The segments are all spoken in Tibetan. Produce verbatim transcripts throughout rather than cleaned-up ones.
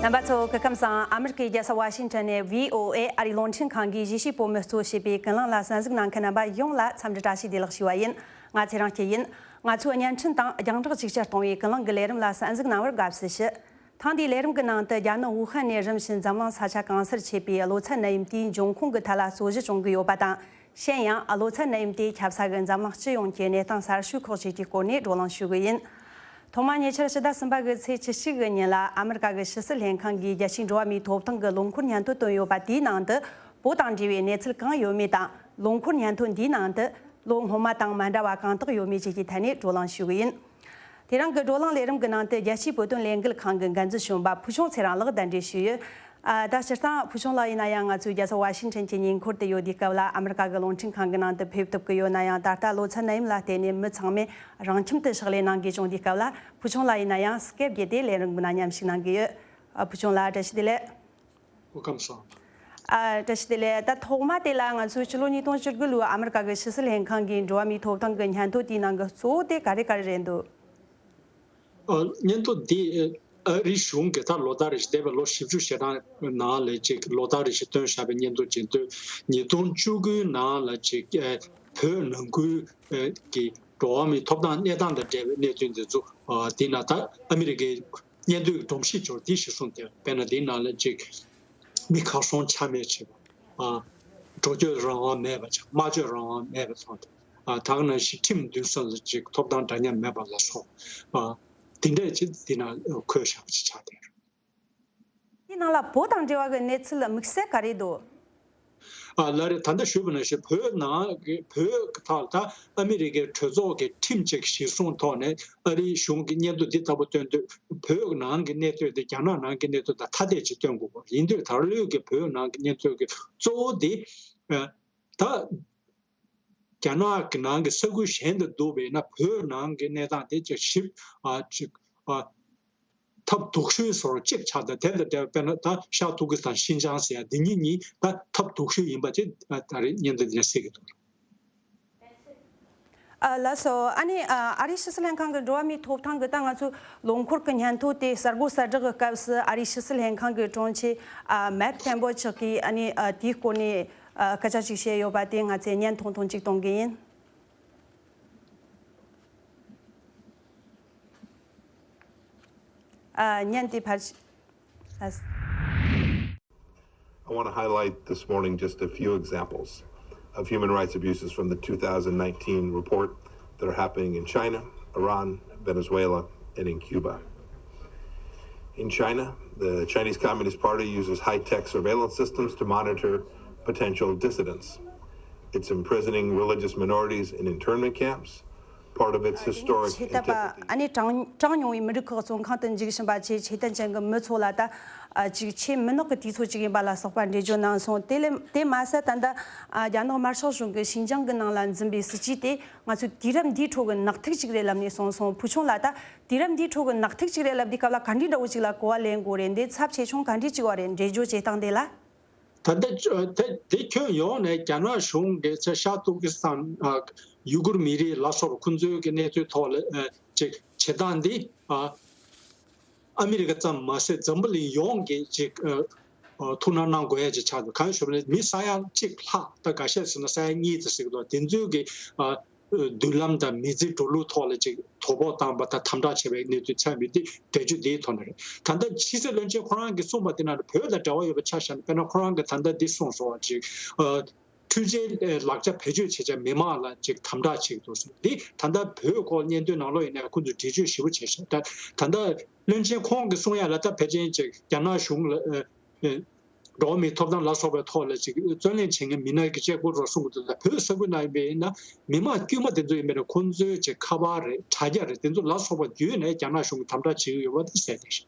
རྣམ་པ་ཚོ་སྐུ་ཁམས་བཟང་། ཨ་མི་རི་ཀའི་རྒྱལ་ས་ཝ་ཤིང་ཊོན་ནས་བྷི་ཨོ་ཨེ་ཨ་རིའི་རླུང་འཕྲིན་ཁང་གིས་གཞིས་བྱེས་བོད་མི་གཙོ་བྱས་པའི་ཀུན་གླེང་ལ་གསན་གཟིགས་གནང་མཁན་རྣམ་པ་ཡོངས་ལ་འཚམས་འདྲི་བཀྲ་ཤིས་བདེ་ལེགས་ཞུ་བ་ཡིན། ང་ཚེ་རིང་སྐྱིད་ཡིན། ང་ཚོའི་བརྙན་འཕྲིན་དང་རྒྱང་བསྒྲགས་ཅིག་ཅར་གཏོང་བའི་ཀུན་གླེང་གི་ལས་རིམ་ལ་གསན་གཟིགས་གནང་བར་དགའ་བསུ་ཞུ། ཐེངས་འདིའི་ལས་རིམ་གྱི་ནང་དུ་རྒྱ་ནག་ཝུ་ཧན་ནས་རིམ་བཞིན་འཛམ་གླིང་ས་ཆ་གང་སར་མཆེད་པའི་གློ་ཚད་ནད་ཡམས་དེའི་འབྱུང་ཁུངས་ཀྱི་ཐད་ལ་རྩོད་གཞི་བྱུང་གི་ཡོད་པ་དང་། གཞན་ཡང་གློ་ཚད་ནད་ཡམས་དེས་ཁྱབ་ས་གི་འཛམ་གླིང་སྤྱི་ཡོངས་ཀྱི་གནས་སྟངས་གསར་ཤོས་ཁག་ཅིག་གི་སྐོར་ནས་བགྲོ་གླེང་ཞུ་གི་ཡིན། ཐོག་མར་ཉེ་ཆར་ཕྱི་ཟླ་གསུམ་པ་གི་ཚེས་བཅུ་གཅིག་གི་ཉིན་ལ་ཨ་མི་རི་ཀ་གི་ཕྱི་སྲིད་ལྷན་ཁང་གིས་རྒྱལ་སྤྱིའི་འགྲོ་བ་མིའི་ཐོབ་ཐང་གི་ལོ་འཁོར་སྙན་ཐོ་བཏོན་ཡོད་པ་དེའི་ནང་དུ་བོད་དང་འབྲེལ་བའི་གནས་ཚུལ་གང་ཡོད་མེད་དང་། ལོ་འཁོར་སྙན་ཐོ་འདིའི་ནང་དུ་ལོ་སྔོན་མ་དང་མ་འདྲ་བ་གང་དག་ཡོད་མེད་བཅས་ཀྱི་ཐད་ནས་བགྲོ་གླེང་ཞུ་གི་ཡིན། དེ་རིང་གི་བགྲོ་གླེང་ལས་རིམ་གྱི་ནང་དུ་རྒྱལ་སྤྱིའི་བོད་དོན་ལས་འགུལ་ཁང་གི་འགན་འཛིན་གཞོན་པ་ཕུལ་བྱུང་ཚེ་རིང་ལགས་གདན་འདྲེན་ཞུས་ཡོད། ཨ། ད་སྤྱིར་བཏང་ཕུལ་བྱུང་ལགས་ཡིན་ན་ཡང་ང་ཚོའི་རྒྱལ་ས་ཝ་ཤིང་ཊོན་གྱི་ཉེ་འཁོར་དུ་ཡོད་དུས་སྐབས་ལ་ཨ་མི་རི་ཀ་གི་རླུང་འཕྲིན་ཁང་གི་ནང་དུ་ཕེབས་ཐུབ་ཀྱི་ཡོད་ན་ཡང་། ད་ལྟ་གློ་ཚད་ནད་ཡམས་ལ་བརྟེན་ནས་མི་ཚང་མས་རང་ཁྱིམ་དུ་ཕྱག་ལས་གནང་དགོས་བྱུང་དུས་སྐབས་ལ་ཕུལ་བྱུང་ལགས་ཡིན་ན་ཡང་སྐེབས་བརྒྱུད་དེ་ལས་རིམ་གྱི་ནང་མཉམ་ཞུགས་གནང་གི་ཡོད། ཨ། ཕུལ་བྱུང་ལགས་བཀྲ་ཤིས་བདེ་ལེགས། སྐུ་ཁམས་བཟང་། ཨ། བཀྲ་ཤིས་བདེ་ལེགས། ད་ཐོག་མ་དེ་ལ་ང་ཚོས་ཕྱི་ལོ་ཉིས་སྟོང་བཅུ་དགུ་ལོའི་ཨ་མི་རི་ཀ་གི་ཕྱི་སྲིད་ལྷན་ཁང་གིས་འགྲོ་བ་མིའི་ཐོབ་ཐང་གི་སྙན་ཐོ་དེའི་ནང་གི་གཙོ་བོ་དེ་ག་རེ་ག་རེ་རེད་འདུག་ཨ། སྙན་ཐོ་འདི་ཨ་རིའི་གཞུང་གིས་ད་ལོ་ལྟར་རེ་བཞིན། འདས་པའི་ལོ་བཞི་བཅུ་ཞེ་གྲངས་ནང་ལ་ཅིག་ལོ་ལྟར་རེ་བཞིན་བཏོན་བཞག་པའི་སྙན་ཐོ་ཅིག་འདུག་ཉིས་སྟོང་བཅུ་དགུའི་ནང་ལ་ཅིག་ཨ། བོད་ནང་ཁུལ་ཨ་གྱི་འགྲོ་བ་མིའི་ཐོབ་ཐང་གནས་སྟངས་དང་འབྲེལ་བའི་གནད་དོན་འདི་ཚོ། ཨ། དེ་ན་ད་ཨ་མི་རི་ཀའི་སྙན་ཐོའི་སྒྲོམ་གཞི་སྦྱོར་དེ་གཞིར་བཟུང་སྟེ། དཔེར་ན་དེའི་ནང་ལ་ཅིག་མི་གར་སོང་ཆ་མེད་བྱེད་པ། ཨ། འགྲོ་སྐྱོད་རང་དབང་མེད་པ་བྱ། སྨྲ་བརྗོད་རང་དབང་མེད་པ་སོགས་དང་། ཨ། ད་ག་ནང་བཞིན་ཁྲིམས་འདུན་ས་ལ་ཅིག་ཐོབ་ཐང་འདྲ་མཉམ་མེད་པ་ལ་སོགས། ཨ། དེ་འདྲས་ཅིག་དེ་ནང་འཁོད་བཞག་པ་ཅིག་ཆགས་བསྡད་ཡོད། དེའི་ནང་ལ་བོད་དང་འབྲེལ་བ་གི་གནས་ཚུལ་དམིགས་བསལ་ག་རེ་འདུག་ཨ། ལགས་རེད། ད་ལྟ་ཞུས་པ་ནང་བཞིན་བོད་ནང་གི། བོད་ཀྱི་ཐོག་ད་ཨ་མི་རི་ཀའི་གྲོས་ཚོགས་ཀྱི་ཁྲིམས་ཅིག་གཞིར་བཟུང་ཐོག་ནས་ཨ་རིའི་གཞུང་གིས་སྙན་ཐོ་འདི་ལྟ་བུ་བཏོན་དུས། བོད་ནང་གི་གནས་སྟངས་དེ། རྒྱ་ནག་ནང་གི་གནས་སྟངས་དང་ཐ་དད་ཅིག་བཏོན་དགོས་པ་ཡིན་དུས། ད་ལོའི་གི་བོད་ནང་གི་སྙན་ཐོ་གི་གཙོ་བོ་དེ། ཨ། ད་རྒྱ་ནག་གི་ནང་གི་ས་ཁུལ་གཞན་དུ་འདུག་པས་ན། བོད་ནང་གི་གནས་སྟངས་དེ་ཅིག་ཞིབ། ཨ། ཅིག་ཨ། ཐབས་སྡུག་ཤོས་སོར་གཅིག་ཆགས། ད་དེ་དང་འབྲེལ་བའི་དཔེར་ན་ད་ཤར་ཏུར་ཀི་སི་ཐན། ཤིན་ཅང་ཟེར་ཡ་འདི་གཉིས་གཉིས་ད་ཐབས་སྡུག་ཤོས་ཡིན་པ་ཅིག་ད་རེས་སྙན་ཐོ་འདི་ནས་གསལ་གྱི་འདུག་ཨ། ལགས་སོ། ཨ་ནི། ཨ། ཨ་རིའི་ཕྱི་སྲིད་ལྷན་ཁང་གི་འགྲོ་བ་མིའི་ཐོབ་ཐང་གི། ད་ང་ཚོའི་ལོ་འཁོར་གྱི་སྙན་ཐོ་དེ་གསར་བསྐོ་གསར་བསྒྲགས་ཀྱི་སྐབས་སུ་ཨ་རིའི་ཕྱི་སྲིད་ལྷན་ཁང་གི་དྲུང་ཆེ། ཨ། མེག་པོམ་པིའོ་མཆོག་གིས། ཨ་ནི། ཨ། དེའི་སྐོར་ནས། ཨ། སྐད་ཆ་ཅིག་བཤད་ཡོད་པ་དེ་ང་ཚོས་བརྙན་ཐུང་ཐུང་ཅིག་གཏོང་གི་ཡིན། ཨ། བརྙན་དེ་ཕར། ཨ། I want to highlight this morning just a few examples of human rights abuses from the two thousand nineteen report that are happening in China, Iran, Venezuela, and in Cuba. In China, the Chinese Communist Party uses high-tech surveillance systems to monitor potential dissidents. It's imprisoning religious minorities in internment camps, part of its historic ཆེ་ཐབས། ཨ་ནི་གྲངས་གྲངས་ཉུང་བའི་མི་རིགས་ཁག་བཙོན་ཁང་དུ་འཇུག་བཞིན་པ་ཆེས་ཆེ་མཐོང་ཅན་གྱི་མི་ཚོ་ལ། ད། ཨ། ཅིག་ཆེས་མི་ནག་གི་དུས་ཚོད་ཅིག་ཡིན་པ་ལ་སོགས་པ་འགྲེལ་བརྗོད་གནང་སོང་། དེ་ལས། དེ་མ་ཟད་ད་ལྟ། ཨ། རྒྱ་ནག་དམར་ཤོག་གཞུང་གིས་ཤིན་ཅང་གི་ནང་ལ་འཛིན་པའི་སྲིད་ཇུས་དེ་ང་ཚོས་དུས་རབས་འདིའི་ཁྲོད་ཀྱི་ནག་ཐིག་ཅིག་རེད་ལབ་ནས་གསུངས་སོང་། ཕུལ་བྱུང་ལགས། ད་དུས་རབས་འདིའི་ཁྲོད་ཀྱི་ནག་ཐིག་ཅིག་རེད་ལབ་དུས་སྐབས་ལ་ག་འདྲའི་འདྲ་བོ་ཅིག་ལ་གོ་བ་ལེན་དགོས་རེད། འདི་ཚབས་ཆེ་ཆུང་ག་འདྲ་ཅིག་ཡོད་རེད། འགྲེལ་བརྗོད་བྱེད་སྟངས་དེ་ལ། ད་ལྟ་ད་དེ་ཁྱོན་ཡོངས་ནས་རྒྱ་ནག་གཞུང་གིས་ཆ། ཤར་ཏུར་ཀི་སི་ཐན། ཨ། ཡུ་གུར་མི་རིགས་ལ་སོགས་པ་ཁོང་ཚོའི་གི་གནས་ཚུལ་ཐོག་ལ། ཨ། ཅིག་བྱེད་སྟངས་འདི། ཨ། ཨ་མི་རི་ཀ་ཙམ་མ་ཟད་འཛམ་བུ་གླིང་ཡོངས་ཀྱིས་ཅིག་ཨ། ཨ། ཐུགས་སྣང་གནང་དགོས་ཡ་ཅིག་ཆགས་འདུག་གང་ཞུ་བ་ལས། མི་ས་ཡ་གཅིག་ལྷག་ད་འགའ་ཤས་ཟེར་ན་ས་ཡ་གཉིས་ཙམ་ཟེར་གྱི་འདུག་དེ་ཚོའི་གི། ཨ། མདུན་ལམ་དང་མི་ཚེའི་འགྲོ་ལུགས་ཐོག་ལ་ཅིག་དོ་ཕོག་བཏང་པ་དང་དམ་དྲག་བྱས་པའི་གནས་ཚུལ་ཆགས་ཡོད་དེ། འགྲེལ་བརྗོད་འདིའི་ཐོག་ནས་རེད། ད་ལྟ་ཕྱི་སྲིད་བློན་ཆེན་ཁོ་རང་གིས་གསུངས་པ་དེ་ནང་ལ་བོད་དང་འབྲེལ་བ་ཡོད་པ་ཆ་བཞག་ན། དཔེར་ན་ཁོ་རང་གིས་ད་ལྟ་འདི་གསུངས་སོང་བ་ཅིག་ཨ། འཕྲུལ་ཆས་ལག་ཆ་བེད་སྤྱོད་བྱེད་བྱ་མི་མང་ལ་ཅིག་དམ་དྲག་བྱེད་ཀྱི་འདུག་ཟེར། འདི་ད་ལྟ་བོད་སྐོར་སྙན་ཐོའི་ནང་ལོགས་ཡིན་ནའི་ཁོང་ཚོས་འགྲེལ་བརྗོད་ཞིབ་པོ་བྱས་ཤག་ད་ད་ལྟ་བློན་ཆེན་ཁོང་གིས་གསུང་ཡ་ལ། ད་ཕལ་ཆེར་ཅིག་རྒྱ་ནག་གཞུང་ལ། ཨ། ཨ། འགྲོ་བ་མིའི་ཐོབ་ཐང་ལ་སོགས་པའི་ཐོག་ལ་ཅིག་བརྩོན་ལེན་བྱེད་མཁན་མི་སྣ་གི་གཅིག་པུ་རེད་གསུང་གི་འདུག་ད་བོད་ས་ཁུལ་ནང་ཡིན་པ་ཡིན་ན་མི་མང་དཀྱུས་མ་དེ་ཚོ་ཡིན་པ་ཡིན་ན་ཁོང་ཚོའི་ཅིག་ཁ་པར་རེད། དྲ་རྒྱ་རེད། དེ་ཚོ་ལ་སོགས་པ་བརྒྱུད་ནས་རྒྱ་ནག་གཞུང་གིས་དམ་དྲག་བྱེད་ཀྱི་ཡོད་པ་དེ་གསལ་བསྡད་ཤག་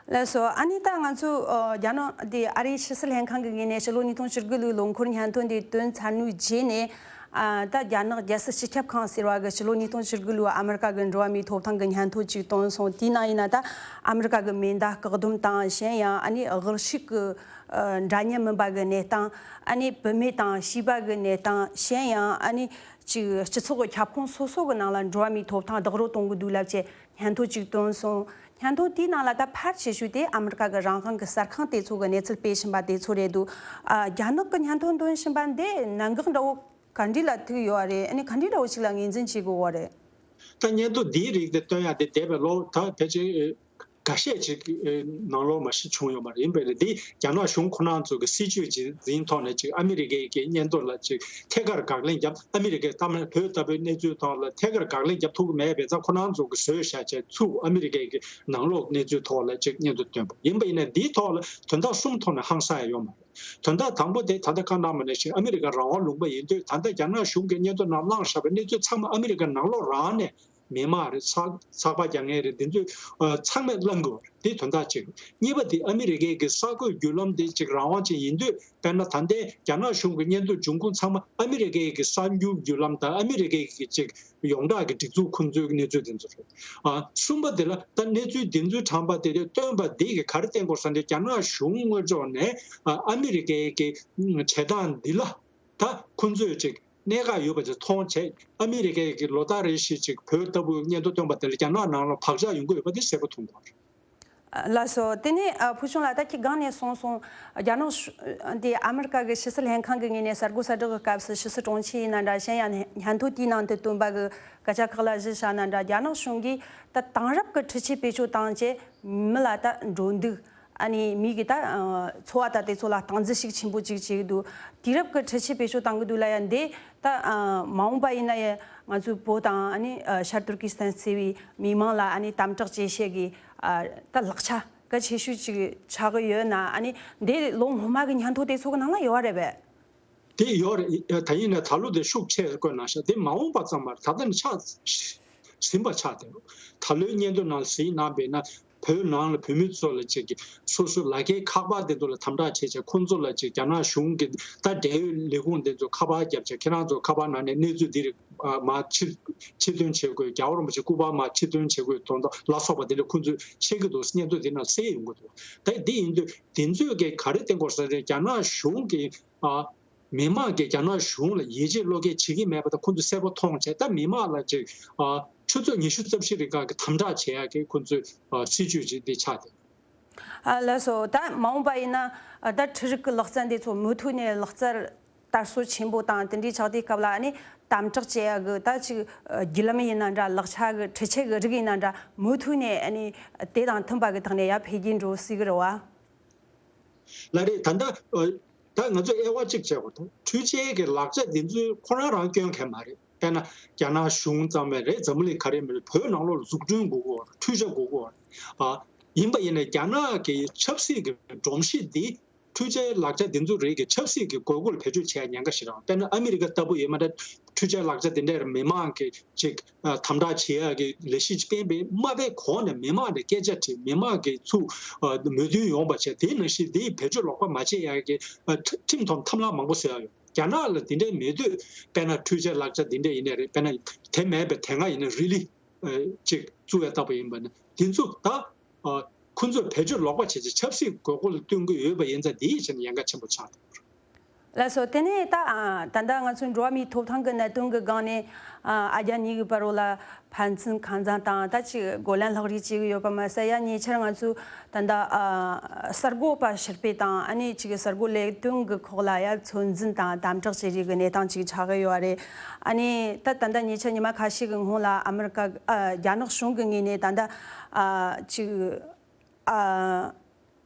ལགས་སོ། ཨ་ནི་ད་ང་ཚོས། ཨ། རྒྱ་ནག་འདི་ཨ་རིའི་ཕྱི་སྲིད་ལྷན་ཁང་གི་ངོས་ནས་ཕྱི་ལོ་ཉིས་སྟོང་བཅུ་དགུ་ལོའི་ལོ་འཁོར་སྙན་ཐོ་འདི་བཏོན་ཚར་ནུས་རྗེས་ནས། ཨ། ད་རྒྱ་ནག་རྒྱལ་སྲིད་སྤྱི་ཁྱབ་ཁང་ཟེར་བ་གི་ཕྱི་ལོ་ཉིས་སྟོང་བཅུ་དགུ་ལོའི་ཨ་མི་རི་ཀ་གི་འགྲོ་བ་མིའི་ཐོབ་ཐང་གི་སྙན་ཐོ་ཅིག་བཏོན་སོང་། དེའི་ནང་ཡིན་ན་ད་ཨ་མི་རི་ཀ་གི་མེ་མདའ་བཀག་སྡོམ་དང་། གཞན་ཡང་ཨ་ནི་དབུལ་ཕྱུག་གི། ཨ། འདྲ་མཉམ་མིན་པ་གི་གནས་སྟངས། ཨ་ནི་བུད་མེད་དང་བྱིས་པ་གི་གནས་སྟངས། གཞན་ཡང་ཨ་ནི་ཅིག་སྤྱི་ཚོགས་ཀྱི་ཁྱབ་ཁོངས་སོ་སོ་གི་ནང་ལ་འགྲོ་བ་མིའི་ཐོབ་ཐང་རྡོག་རོལ་གཏོང་གི་འདུག་ལབ་བྱས། སྙན་ཐོ་གཅིག་བཏོན་སོང་ སྙན་ཐོ་དེའི་ནང་ལ་ད་ཕལ་ཆེ་ཤོས་དེ་ཨ་མི་རི་ཀ་གི་རང་དབང་གི་གསར་ཁང་དེ་ཚོ་གི་གནས་ཚུལ་སྤེལ་བཞིན་པ་དེ་ཚོ་རེད་འདུག་ཨ། རྒྱ་ནག་གི་སྙན་ཐོ་འདོན་བཞིན་པ་འདི་གནད་འགག་འདྲ་བོ་ག་འདྲ་ལ་ཐུག་ཡོད་རེད། ཨ་ནི་ག་འདྲ་འདྲ་བོ་ཞིག་ལ་ངོས་འཛིན་བྱེད་དགོས་པ་རེད། ད་སྙན་ཐོ་འདིའི་རིགས་དེ་སྟོན་ཡ་དེ་འདས་པའི་ལོ་ད་ཕལ་ཆེར་འགའ་ཤས་ཅིག་ནང་ལོགས་མ་ཞིག་བྱུང་ཡོད་མ་རེད། ཡིན་པས་ལ་འདི་རྒྱ་ནག་གཞུང་ཁོ་རང་ཚོ་གི་སྲིད་ཇུས་ཅིག་འཛིན་ཐོག་ནས་ཅིག་ཨ་མི་རི་ཀའི་གི་སྙན་ཐོ་ལ་ཅིག་ཐད་ཀར་དགག་ལན་བརྒྱབ། ཨ་མི་རི་ཀའི་ད་མ་བོད་ལྟ་བུའི་གནས་ཚུལ་ཐོག་ལ་ཐད་ཀར་དགག་ལན་བརྒྱབ་ཐུབ་ཀྱི་མེད་པས། ཙང་ཁོ་རང་ཚོ་གི་བཟོས་བཞག་བྱས་ཚུར་ཨ་མི་རི་ཀའི་གི་ནང་ལོགས་གནས་ཚུལ་ཐོག་ལ་ཅིག་སྙན་ཐོ་བཏོན་པ་ཡིན་པ་ཡིན་ན། འདིའི་ཐོག་ལ་དོན་དག་གསུམ་ཐོག་ནས་ཧང་སང་ཡ་ཡོད་མ་རེད། དོན་དག་དང་པོ་དེ་ད་ལྟ་བཀའ་གནང་བ་ནང་བཞིན་ཨ་མི་རི་ཀ་རང་དབང་ལུང་པ་ཡིན་དུས། ད་ལྟ་རྒྱ་ནག་གཞུང་གིས་སྙན་ཐོ་ནང་བླངས་བཞག་པའི་གནས་ཚུལ་ཚང་མ་ཨ་མི་རི་ཀ་ནང་ལོགས་རང་ནས་མི་མང་རེད། ཚགས་ཚགས་པར་རྒྱག་མཁན་རེད། འདི་ཚོས་ཨ་ཚང་མས་བླངས་དགོས་པ་རེད། འདི་དོན་དག་གཅིག་གཉིས་པ་དེ་ཨ་མི་རི་ཀའི་གི་གསར་འགོད་བརྒྱུད་ལམ་དེ་ཅིག་རང་དབང་ཅན་ཡིན་དུས། དཔེར་ན་ད་ལྟའི་རྒྱ་ནག་གཞུང་གི་སྙན་ཐོ་འབྱུང་ཁུངས་ཚང་མ་ཨ་མི་རི་ཀའི་གི་གསར་འགྱུར་བརྒྱུད་ལམ་དང་ཨ་མི་རི་ཀའི་གི་ཅིག་ཡོངས་གྲགས་ཀྱི་སྒྲིག་འཛུགས་ཁོང་ཚོའི་གནས་ཚུལ་དེ་ཚོ་རེད། ཨ། གསུམ་པ་དེ་ལ་ད་གནས་ཚུལ་འདི་ཚོའི་དྲངས་པ་དེ་རེད། བཏོན་པ་འདི་གི་ག་རེ་བསྟན་དགོས་ཟེར་ན། རྒྱ་ནག་གཞུང་དངོས་ཕྱོགས་ནས་ཨ་ཨ་མི་རི་ཀའི་གི་བྱེད་སྟངས་འདི་ལ་ད་ཁོང་ཚོས་ཅིག་གནད་འགག་ཡོད་པ་ཅིག་མཐོང་བྱས། ཨ་མི་རི་ཀའི་གི་ལོ་ལྟར་རེ་བཞིན་ཅིག་བོད་ལྟ་བུའི་སྙན་ཐོ་བཏོན་པ་དེ་ལ་རྒྱ་ནག་ནང་ལ་བག་ཆགས་ཡོང་གི་ཡོད་པ་དེ་གསལ་པོ་མཐོང་གི་ཡོད་རེད། ལགས་སོ། དེ་ནས་ཨ་ཕུལ་བྱུང་ལགས། ད་ཁྱེད་སྒང་ནས་གསུངས་སོང་། རྒྱ་ནག་ཤུ་འདི་ཨ་མི་རི་ཀ་གི་ཕྱི་སྲིད་ལྷན་ཁང་གི་ངོས་ནས་གསར་འགོད་གསལ་བསྒྲགས་ཀྱི་སྐབས་སུ་ཕྱི་སྲིད་དྲུང་ཆེ་ཡིན་ན་འདྲ། གཞན་ཡང་སྙན་ཐོ་དེའི་ནང་དུ་བཏོན་པ་གི་སྐད་ཆ་ཁག་ལ་གཞི་བཞག་ན་འདྲ། རྒྱ་ནག་གཞུང་གིས་ད་དེང་རབས་ཀྱི་འཕྲུལ་ཆས་བེད་སྤྱོད་བཏང་བྱས་མི་ལ་ད་འགྲོ་འདུག་ཨ་ནི་མི་གི་ད་འཚོ་བ་ད་དེ་ཚོ་ལ་སྟངས་འཛིན་ཞིག་ཆེན་པོ་ཅིག་བྱེད་ཀྱི་འདུག་དུས་རབས་ཀྱི་འཕྲུལ་ཆས་བེད་སྤྱོད་བཏང་གི་འདུག་ལབ་ཡ་འདི་ད་མ་འོངས་པ་ཡིན་ན་ཡང་ང་ཚོའི་བོད་དང་ཨ་ནི་ཤར་ཏུར་ཀི་སི་ཐན་ཟེར་བའི་མི་མང་ལ་ཨ་ནི་དམ་དྲག་བྱེད་བྱེད་ཀྱི་ད་ལག་ཆ་གལ་ཆེ་ཤོས་ཅིག་ཆགས་ཀྱི་ཡོད་ན། ཨ་ནི་འདི་ལོ་སྔོན་མ་གི་སྙན་ཐོ་དེ་ཚོ་གི་ནང་ལ་ཡོད་རེད་པས། དེ་ཡོད་རེད། ད་ཡིན་ནའི་ད་ལོ་དེ་ཤུགས་ཆེ་བཀོད་གནང་ཤག་དེ་མ་འོངས་པ་ཙམ་མ་རེད། ད་ལྟ་ནས་ཆགས་ཟིན་པ་ཆགས་བསྡད་རེད། ད་ལོའི་སྙན་ཐོ་ནང་གཟིགས་གནང་བས་ན། བོད་ནང་ལ་བོད་མི་ཚོ་ལ་ཅིག་གི་སོ་སོ་ལག་ཁྱེར་ཁག་པ་དེ་ཚོ་ལ་དམ་དྲག་བྱས་བྱས། ཁོང་ཚོ་ལ་ཅིག་རྒྱ་ནག་གཞུང་གི་ད་འབྲེལ་ཡོད་ལས་ཁུངས་དེ་ཚོ་ཁ་པར་བརྒྱབ་བྱས། ཁྱེད་རང་ཚོ་ཁ་པར་ནང་ནས་གནས་ཚུལ་འདི་རིགས་མར་ཕྱིར་ཕྱིར་འདོན་བྱེད་དགོས། རྒྱལ་བ་རིན་པོ་ཆེ་སྐུ་པར་མར་ཕྱིར་འདོན་བྱེད་དགོས་དོན་དག་ལ་སོགས་པ་དེ་འདྲ་ཁོང་ཚོས་བཤད་ཀྱི་འདུག་སྙན་ཐོ་དེ་ནང་གསལ་ཡོང་གི་འདུག་ད་འདི་ཡིན་དུས་དེ་ཚོས་གི་ག་རེ་བསྟན་དགོས་ཟེར་ན། རྒྱ་ནག་གཞུང་གི་ཨ་མི་མང་གིས་རྒྱ་ནག་གཞུང་ལ་ཡིད་ཆེས་བློ་འགེལ་བྱེད་ཀྱི་མེད་པ་དེ་ཁོང་ཚོས་གསལ་པོ་མཐོང་བྱས། ད་མི་མང་ལ་ཅིག་ཨ་ཆུ་ཚོད་ཉི་ཤུ་རྩ་བཞི་རིང་ག་གི་དམ་དྲག་བྱེད་ཡག་གི་ཁོང་ཚོའི་ཨ་སྲིད་ཇུས་ཅིག་འདི་ཆགས་ཏེ། ཨ་ལགས་སོ། ད་མ་འོངས་པ་ཡིན་ན་ཨ་ད་འཕྲུལ་རིག་གི་ལག་རྩལ་འདི་ཚོ་མུ་མཐུད་ནས་ལག་རྩལ་དར་སྲོལ་ཆེན་པོ་དང་དེ་འདྲའི་ཆགས་དུས་སྐབས་ལ། ཨ་ནི་དམ་དྲག་བྱེད་ཡག་གི་ད་ཅིག་ཨ་བརྒྱུད་ལམ་ཡིན་ན་འདྲ། ལག་ཆ་གི་འཕྲུལ་ཆས་གི་རིགས་ཡིན་ན་འདྲ། མུ་མཐུད་ནས་ཨ་ནི་དེ་དང་མཐུན་པ་གི་ཐོག་ནས་ཡར་འཕེལ་རྒྱས་འགྲོ་སྲིད་གི་རེད་བ། ལགས་རེད། ད་ལྟ་ཨ་ད་ང་ཚོས་དབྱེ་བ་གཅིག་བྱེད་དགོས་འདུག་འཕྲུལ་ཆས་ཀྱི་ལག་ཆ་འདི་ཚོའི་ཁོ་རང་རང་སྐྱོན་གང་ཡང་མ་རེད། དཔེར་ན་རྒྱ་ནག་གཞུང་ཙམ་མ་རེད། འཛམ་བུ་གླིང་ག་རེ་མ་རེད། བོད་ནང་ལོགས་ལ་འཛུགས་སྐྲུན་དགོས་ཀྱི་ཡོད་རེད། འཕྲུལ་ཆས་དགོས་ཀྱི་ཡོད་རེད། ཨ་ཡིན་པ་ཡིན་ན་རྒྱ་ནག་གི་ཆབ་སྲིད་ཀྱི་སྒྲོམ་གཞི་འདི་འཕྲུལ་ཆས་ལག་ཆ་འདི་ཚོ་རིགས་ཀྱི་ཆབ་སྲིད་ཀྱི་དགོས་མཁོ་ལ་བེད་སྤྱོད་བྱེད་ཡ་ཉེན་ཁ་ཞེ་དྲག་དཔེར་ན་ཨ་མི་རི་ཀ་ལྟ་བུ་ཡིན་པ་འདྲ། འཕྲུལ་ཆས་ལག་ཆ་འདི་འདྲ་མི་མང་གི་ཅིག་ཨ་དམ་དྲག་བྱེད་ཡག་གི་ལས་གཞི་ཅིག་སྤེལ་བས། མ་དཔེ་གོང་ནས་མི་མང་ལ་སྐད་ཆ་དྲིས། མི་མང་གི་ཚུར་ཨ་མོས་མཐུན་ཡོང་བ་བྱས། དེ་ནང་བཞིན་དེའི་བེད་སྤྱོད་ལོག་པ་མ་བྱེད་ཡག་གི་ཨ་ཁྲིམས་ཐོག་ཐབས་ལམ་མང་པོ་བཟོས་ཡག་ཡོད། རྒྱ་ནག་ལ་དེ་འདྲའི་མེད་དུས། དཔེར་ན་འཕྲུལ་ཆས་ལག་ཆ་དེ་འདྲ་ཡིན་ནའི་རེད། དཔེར་ན་དེ་མེད་པའི་དེ་སྔ་ཡིན་ན་རི་ལི་ཨ་ཅིག་བཙུགས་ཡ་ལྟ་བུ་ཡིན་པ་ན། དེ་ཚོ་ད་ཨ་ཁོ་ཚོས་བེད་སྤྱོད་ལོག་པ་བྱས་ཏེ་ཆབ་སྲིད་དགོས་མཁོ་ལ་བསྟུན་གྱི་ཡོད་པ་ཡིན་ཙང་། དེའི་ཆ་ནས་ཉེན་ཁ་ཆེན་པོ་ཆགས་འདུག་ལགས་སོ། དེ་ནས་ད་ཨ་ད་ལྟ་ང་ཚོའི་འགྲོ་བ་མིའི་ཐོབ་ཐང་གི་གནད་དོན་གྱི་སྒང་ནས་ཨ་ཨ་རྒྱ་གཉིས་ཀྱི་བར་ལ་ཕན་ཚུན་ཁ་མཚམས་དང་ད་ཅིག་རྒོལ་ལན་ལྷག་རེས་བྱེད་ཀྱི་ཡོད་པ་མ་ཟད། ཡང་ཉེ་ཆར་ང་ཚོའི་ད་ལྟ་ཨ་གསར་འགོད་པ་ཕྱིར་སྤེལ་དང་། ཨ་ནི་ཅིག་གསར་འགོད་ལས་དོན་གྱི་ཁོག་ལ་ཡ་ཚོད་འཛིན་དང་དམ་དྲག་བྱེད་རིགས་ཀྱི་གནས་སྟངས་ཅིག་ཆགས་ཀྱི་ཡོད་རེད། ཨ་ནི་ད་ད་ལྟ་ཉེ་ཆར་ཉི་མ་ཁ་ཤས་ཀྱི་སྔོན་ལ་ཨ་མི་རི་ཀ་ཨ་རྒྱ་ནག་གཞུང་གི་ངོས་ནས་ད་ལྟ་ཨ་ཅིག་ཨ།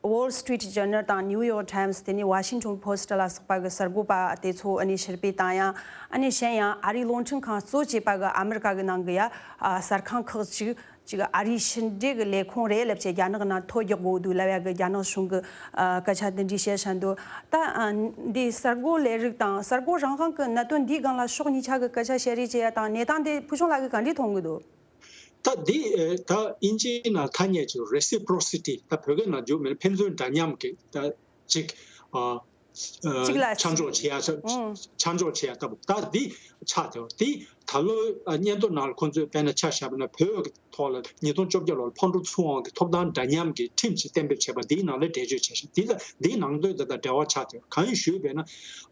Wall Street Journal དང་New York Times། དེ་ནས་Washington Post ལ་སོགས་པ་གི་གསར་འགོད་པ་དེ་ཚོ་ཨ་ནི་ཕྱིར་སྤེལ་བཏང་ཡ། ཨ་ནི་གཞན་ཡང་ཨ་རིའི་རླུང་འཕྲིན་ཁང་གཙོ་བྱས་པ་གི་ཨ་མི་རི་ཀ་གི་ནང་གི་ཡ་ཨ་གསར་ཁང་ཁག་ཅིག་ཅིག་ཨ་རིའི་ཕྱི་འབྲེལ་གི་ལས་ཁུངས་རེད་ལབ་བྱས་རྒྱ་ནག་ནང་ཐོ་རྒྱག་དགོས་འདུག་ལབ་ཡ་གི་རྒྱ་ནག་གཞུང་གི་ཨ་སྐད་ཆ་འདི་འདྲ་བཤད་བཞིན་འདུག་ད་ཨ་འདི་གསར་འགོད་ལས་རིགས་དང་གསར་འགོད་རང་དབང་གི་གནད་དོན་འདིའི་སྒང་ལ་ཕྱོགས་གཉིས་ཆ་གི་སྐད་ཆ་བཤད་རེས་བྱེད་ཡ་དང་། གནས་སྟངས་འདི་ཕུལ་བྱུང་ལགས་ཀྱིས་ག་འདྲས་མཐོང་གི་འདུག་ད་འདི་ཨེ་ད་དབྱིན་ཇིའི་ནང་ཐ་སྙད་ཅིག་reciprocity། ད་བོད་སྐད་ནང་བསྒྱུར་མིན་ཕན་ཚུན་འདྲ་མཉམ་གྱི་ད་ཅིག་ཨ་ཨ་གཅིག་ལ་ཆ་འཇོག་བྱེད་ཡ། ཨང་། ཆ་འཇོག་བྱེད་ཡ་ལྟ་བུ། ད་འདི་ཆགས་བསྡད་པ་འདི་ད་ལོའི་ཨ་སྙན་ཐོ་ནང་ལ་ཁོང་ཚོས་དཔེར་ན་ཆ་བཞག་པ་ན། བོད་ཀྱི་ཐོག་ལ་ཉིས་སྟོང་བཅོ་བརྒྱད་ལོར་ཕག་གྲུ་ཚུར་འོང་གི་ཐོབ་ཐང་འདྲ་མཉམ་གྱི་ཁྲིམས་ཤིག་གཏན་འབེབས་བྱས་པ་འདིའི་ནང་ལ་འགྲེལ་བརྗོད་བྱས་ཤིང་། འདི་ལ་འདིའི་ནང་དོན་དེ་དང་འབྲེལ་བ་ཆགས་བསྡད་པ་གང་ཡིན་ཞུས་པས་ན།